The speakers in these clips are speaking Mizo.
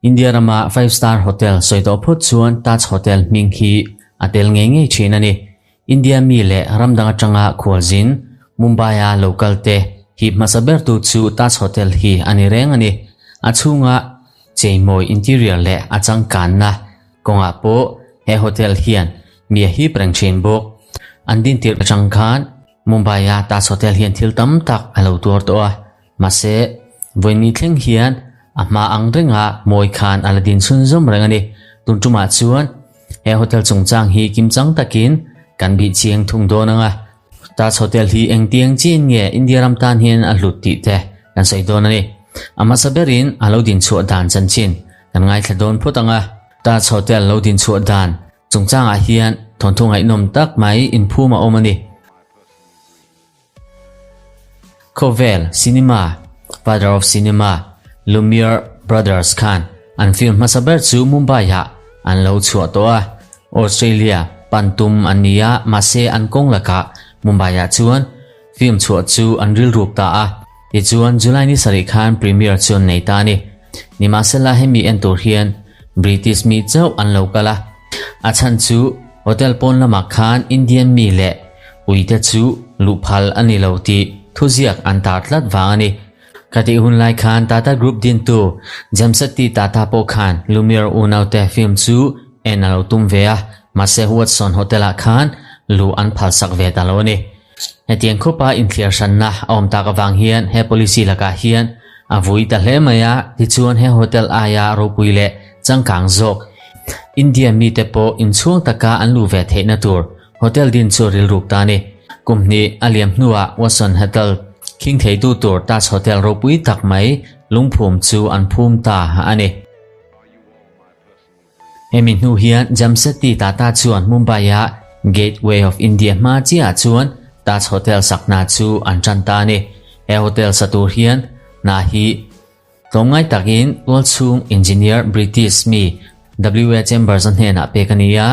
India rama five star hotel sawi tawh phawt chuan Taj Hotel hming hi a tel ngei ngei thin a ni. India mi leh ram dang atanga khualzin Mumbai-a lo kal te hip hmasa bertu chu Taj Hotel hi a ni reng a ni. A chhunga cheimawi interior leh a changkanna kawngah pawh he hotel hian mi a hip reng thin bawk. An dintir atang khan Mumbai-a Taj Hotel hian thil tam tak a lo tuar tawh a. Mahse, vawiin thleng hian a hma ang renga mawi khan a la din chhunzawm reng a ni. Tun tumah chuan he hotel chungchang hi kimchang takin kan bih chiang thung dawn ang a. Taj Hotel hi engtiang chin nge India ram tan hian a hlut tih te kan sawi dawn a ni. A hmasa berin a lo din chhuah dan chanchin kan ngaithla dawn phawt ang a. Taj Hotel lo din chhuah dan chungchangah hian thawnthu ngaihnawm tak mai inphum a awm a ni. Khawvel Cinema, Father of Cinema, Lumiere Brothers khan an film hmasa ber chu Mumbai-ah an lo chhuah tawh a. Australia pan tum an ni a, mahse an kawng lakah Mumbai-ah chuan film chhuah chu an rilruk ta a. Tichuan July ni sarih khan premiere chu an nei ta a ni. Nimahsela hemi en tur hian British mi chauh an lo kal a. A chhan chu hotel pawn lamah khan Indian mi leh uite chu luh phal a ni lo tih thuziak an tar tlat vang a ni. Khatih hun lai khan Tata Group dintu Jamsetty Tata pawh khan Lumiere unaute film chu en a lo tum ve a, mahse Watson Hotel-ah khan luh an phalsak ve ta lo a ni. Hetiang khawpa inthliar hranna a awm tak avang hian he policy lakah hian a vui ta hle mai a, tichuan he hotel aia ropui leh changkang zawk India mite pawh inchhuang taka an luh ve theihna tur hotel din chu rilruk ta a ni. Kum hnih a liam hnuah Watson Hotel khing theitu tur Taj Hotel ropui tak mai lungphum chu an phum ta a ni. Hemi hnu hian Jamsetty Tata chuan Mumbai-a Gateway of India hma chiahah chuan Taj Hotel sakna chu an tan ta a ni. He hotel sa tur hian hna hi tlawmngai takin tualchhung engineer British mi WA Chambers-a hnenah pek a ni a.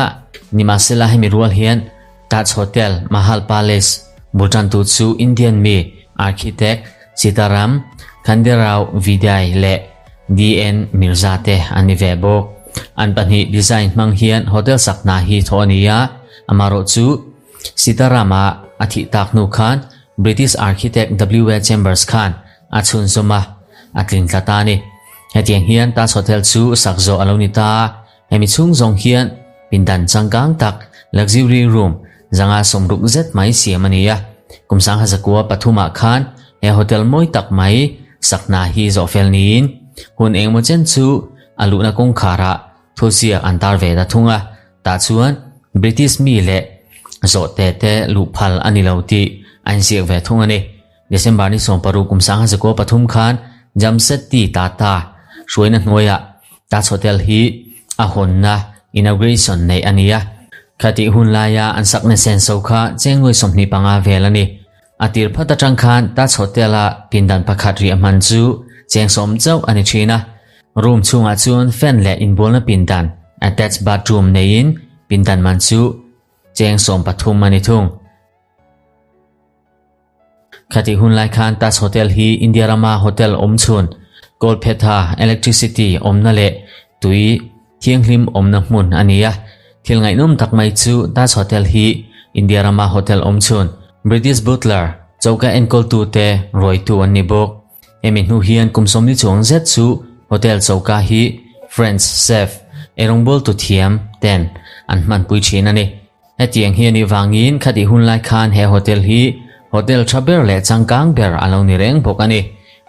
Nimahsela hemi rual hian Taj Hotel Mahal Palace bul tantu chu Indian mi architect Sitaram Khanderao Vidai leh DN Mirza te an ni ve bawk. An pahnih design hmang hian hotel sak hna hi thawh a ni a, amarawh chu Sitarama a thih tak hnu khan British architect WA Chambers khan a chhunzawm a, a tling tla ta a ni. Hetiang hian Taj Hotel chu sak zawh a lo ni ta a, hemi chhung zawng hian pindan changkang tak luxury room zanga sawmruk zet mai siam a ni a. Kum 1903 ah khan he hotel mawi tak mai sakna hi zawh fel niin hun engemaw chen chu a luhna kawngkharah thuziak an tar ve ta thung a, tah chuan British mi leh zawhte te luh phal a ni lo tih a inziak ve thung a ni. December ni 16 kum 1903 khan Jamsetty Tata hruaina hnuaiah Taj Hotel hi a hawnna inauguration neih a ni a. Khatih hun laia an sakna senso kha chengnuai 25 vel a ni. A tir phat atang khan Taj Hotel-a pindan pakhat riah hman chu cheng sawm chauh a ni thin a. Room chhungah chuan fan leh inbualna pindan, attached bathroom, neiin pindan man chu cheng 13 a ni thung. Khatih hun lai khan Taj Hotel hi India rama hotel awm chhun, kawlphetha, electricity, awmna leh tui thianghlim awmna hmun a ni a. Thil ngaihnawm tak mai chu Taj Hotel hi India rama hotel awm chhun, British butler, choka enkawltute ruaitu an ni bawk. Hemi hnu hian kum sawmli chuang zet chu hotel choka hi French chef, eirawngbawltu thiam, ten an hmanpui thin a ni. Hetiang hi a nih vangin khatih hun lai khan he hotel hi hotel tha ber leh changkang ber a lo ni reng bawk a ni.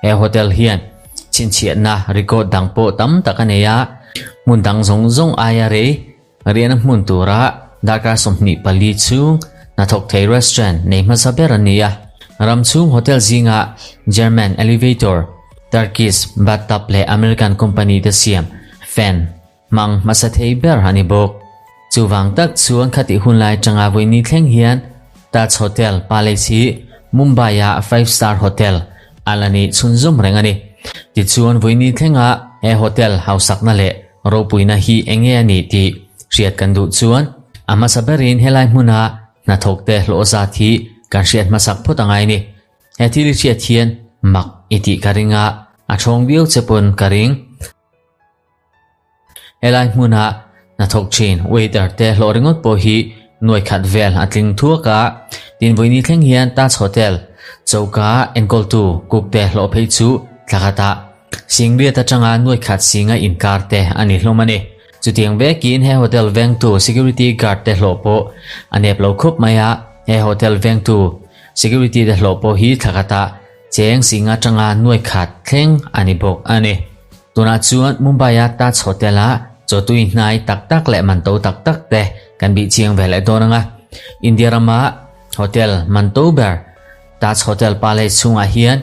He hotel hian chhinchhiahna record dang pawh tam tak a nei a, hmun dang zawng zawng aia rei riahna hmun tura darkar 24 chhung hnathawk thei restaurant nei hmasa ber a ni a. Ram chhung hotel zingah German elevator, Turkish bathtub leh American company te siam fan, Hmang hmasa thei ber a ni bawk. Chuvang tak chuan khatih hunlai atanga vawiini thleng hian Taj Hotel Palace hi Mumbai-a five star hotel a la nih chhunzawm reng a ni. Tichuan vawiini thlenga he hotel hausakna leh ropuina hi eng nge a nih tih hriat kan duh chuan a hmasa berin helai hmuna hnathawkte hlawh zat hi kan hriat hmasak phawt a ngai a ni. He thil i hriat hian. mak i tih ka ring a, a ṭhawng viau che pawn ka ring. Helai hmuna hnathawk thin waiter te hlawh ringawt pawh hi nuai khat vel a tling thuak a, tin vawiini thleng hian Taj Hotel choka enkawltu cook te hlawh phei chu thla khatah Singriat atanga nuai khat singa inkar te a ni hlawm a ni. Chutiang vekin he hotel vengtu security guard te hlawh pawh a nep lo khup mai a, he hotel vengtu security te hlawh pawh hi thla khatah cheng singa atanga nuai khat thleng a ni bawk a ni. Tunah chuan Mumbai-a Taj Hotel-a chawtui hnai tak tak leh man to tak tak te kan bih chiang ve leh dawn ang a. India rama hotel man to ber Taj Hotel Palace chhungah hian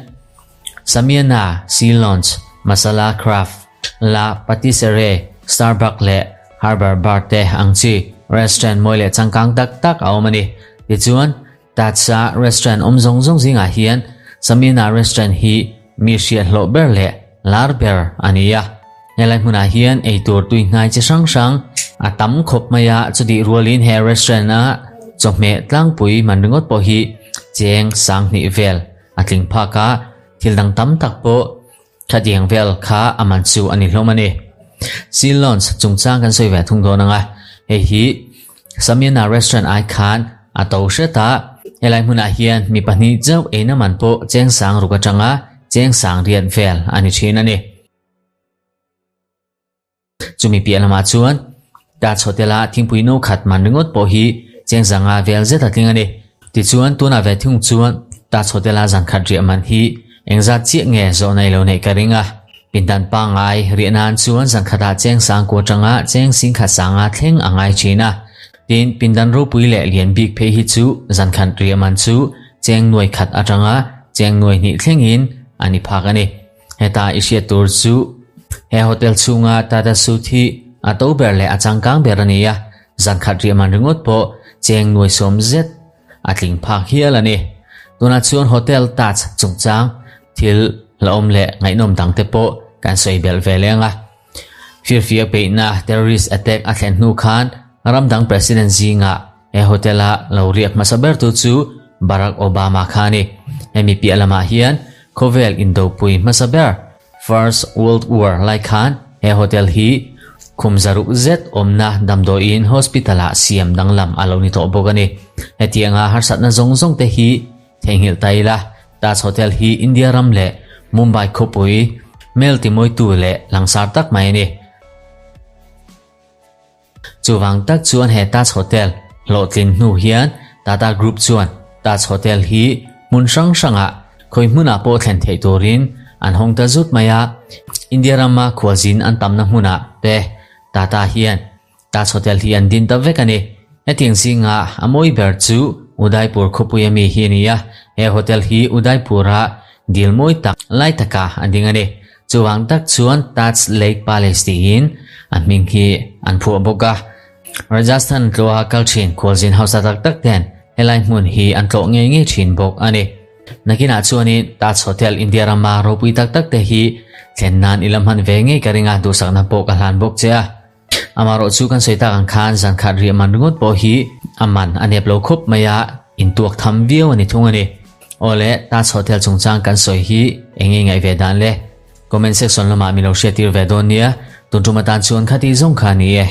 Samiana, Sea Lounge, Masala Craft, La Patisserie, Starbuck leh Harbour Bar te ang chi restaurant mawi leh changkang tak tak a awm a ni. Tichuan, Taj-a restaurant awm zawng zawng zingah hian Samiana restaurant hi mi hriat hlawh ber leh lar ber a ni a. Helai hmunah hian eitur tui hnai chi hrang hrang a tam khawp mai a, chutih rualin he restaurant-a chawhmeh tlangpui man ringawt pawh hi cheng sanghnih vel A tling phak a, thil dang tam tak pawh khatiang vel kha a man chu a ni hlawm a ni. Sea Lounge chungchang kan sawi ve thung dawn ang a, hei hi Samiana Restaurant ai khan a to hret a, helai hmunah hian mi pahnih chauh eina man pawh cheng sang ruk atanga cheng sang riat vel a ni thin a ni. Chumi piah lamah chuan Taj Hotel-a thingpui no khat man ringawt pawh hi cheng zanga vel zet a tling a ni. Tichuan, tunah ve thung chuan Taj Hotel-a zan khat riah man hi engzat chiah nge zawhna i lo neih ka ring a. Pindan pangngai riah nan chuan zan khatah cheng sang kua tanga cheng sing khat sanga thleng a ngai thin a. Tin, pindan ropui leh lian bik phei hi chu zan khat riah man chu cheng nuai khat atanga cheng nuai hnih thlengin a ni phak a ni. Heta i hriat tur chu he hotel chhunga Tata Suite hi a to ber leh a changkang ber a ni a, zan khat riah man ringawt pawh cheng nuai sawm zet a tling phak hial a ni. Tunah chuan Hotel Taj chungchang thil hlauhawm leh ngaihnawm dangte pawh kan sawi belh ve leng a. Firfiak beihna terrorist attack a thlen hnu khan ram dang president zingah he hotel-a lo riak hmasa bertu chu Barack Obama kha a ni. Hemi piah lamah hian khawvel indopui hmasa ber First World War lai khan he hotel hi khum zaruk zet awmna damdawiin hospital-ah siam danglam a lo ni tawh bawk a ni. Hetianga harsatna zawng zawng te hi Theihnghilh ta ila, Taj Hotel hi India ram leh Mumbai khawpui hmel timawitu leh langsar tak mai a ni. Chuvang tak chuan he Taj Hotel hlawhtlin hnu hian Tata Group chuan Taj Hotel hi hmun hrang hrangah khawi hmunah pawh thlen theih turin an hawng ta zut mai a. India rama khualzin an tamna hmunah te Tata hian Taj Hotel hi an din ta vek a ni. Hetiang zinga a mawi ber chu Udaipur khawpui ami hi a ni a, he hotel hi Udaipur-a dil mawi tak lai taka a ding a ni. Chuvang tak chuan Taj Lake Palace tiin a hming hi an phuah bawk a. Rajasthan tlawha kal thin khualzin hausa tak tak ten helai hmun hi an tlawh ngei ngei thin bawk a ni. Nakinah chuanin Taj Hotel India rama ropui tak tak te hi thlen nan i la hman ve ngei ka ring a, duhsakna pawh ka hlan bawk che a. Amaherawh chu kan sawi tak ang khan zan khat riah man ringawt pawh hi a man a nep lo khawp mai a, intuak tham viau a ni thung a ni. Awle, Taj Hotel chungchang kan sawi hi eng nge ngaih ve dan le? Comment section lamah min lo hriattir ve dawn nia, tun tum atan chuan khati zawng kha a ni e.